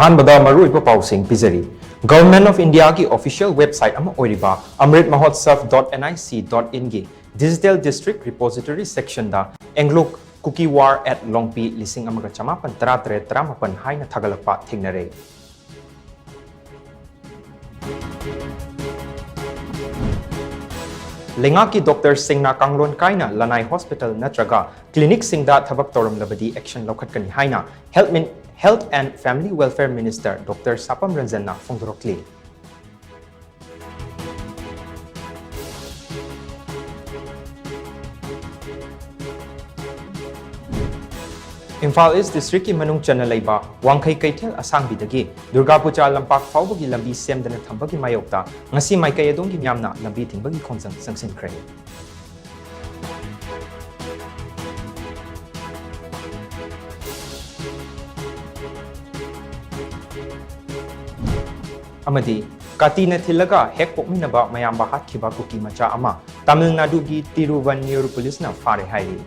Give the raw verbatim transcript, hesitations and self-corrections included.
ꯑꯍꯥꯟꯕꯗ ꯃꯔꯨꯑꯣꯏꯕ ꯄꯥꯎꯁꯤꯡ ꯄꯤꯖꯔꯤ꯫ Government of Indiaꯒꯤ official website ꯑꯃ ꯑꯣꯏꯔꯤꯕ amrit mahotsav dot N I C dot inꯒꯤ Digital District Repository sectionꯗ Anglo Kuki War at Longpi ꯂꯤꯁꯤꯡ ꯑꯃꯒ ꯆꯃꯥꯄꯟ ꯇꯔꯥꯇꯔꯦꯠ ꯇꯔꯥꯃꯥꯄꯟ ꯍꯥꯏꯅ ꯊꯥꯒꯠꯂꯛꯄ ꯊꯦꯡꯅꯔꯦ꯫ ꯂꯩꯉꯥꯛꯀꯤ ꯗꯣꯛꯇꯔꯁꯤꯡꯅ ꯀꯥꯡꯂꯣꯟ ꯀꯥꯏꯅ ꯂꯅꯥꯏ ꯍꯣꯁꯄꯤꯇꯥꯜ ꯅꯠꯇ꯭ꯔꯒ ꯀ꯭ꯂꯤꯅꯤꯛꯁꯤꯡꯗ ꯊꯕꯛ ꯇꯧꯔꯝꯂꯕꯗꯤ action ꯂꯧꯈꯠꯀꯅꯤ ꯍꯥꯏꯅ Health Min-, Health and Family Welfare Minister Doctor ꯁꯥꯄꯝ ꯔꯟꯖꯟꯅ ꯐꯣꯡꯗꯣꯔꯛꯂꯤ꯫ Imphal ꯏꯁ ꯗꯤꯁꯇ꯭ꯔꯤꯛꯀꯤ ꯃꯅꯨꯡ ꯆꯟꯅ ꯂꯩꯕ ꯋꯥꯡꯈꯩ ꯀꯩꯊꯦꯜ ꯑꯁꯥꯡꯕꯤꯗꯒꯤ ꯗꯨꯔꯒꯥ ꯄꯨꯖꯥ ꯂꯝꯄꯥꯛ ꯐꯥꯎꯕꯒꯤ ꯂꯝꯕꯤ ꯁꯦꯝꯗꯅ ꯊꯝꯕꯒꯤ ꯃꯥꯌꯣꯛꯇ ꯉꯁꯤ ꯃꯥꯏꯀꯩ ꯑꯗꯣꯝꯒꯤ ꯃꯤꯌꯥꯝꯅ ꯂꯝꯕꯤ ꯊꯤꯡꯕꯒꯤ ꯈꯣꯡꯖꯪ ꯆꯪꯁꯤꯟꯈ꯭ꯔꯦ꯫ ꯑꯃꯗꯤ ꯀꯥꯇꯤꯅ ꯊꯤꯜꯂꯒ ꯍꯦꯛ ꯄꯣꯛꯃꯤꯟꯅꯕ ꯃꯌꯥꯝꯕ ꯍꯥꯠꯈꯤꯕ ꯀꯨꯀꯤ ꯃꯆꯥ ꯑꯃ ꯇꯥꯃꯤꯜ ꯅꯥꯗꯨꯒꯤ ꯇꯤꯔꯨꯚꯟꯅꯤꯌꯨꯔ ꯄꯨꯂꯤꯁꯅ ꯐꯥꯔꯦ ꯍꯥꯏꯔꯤ꯫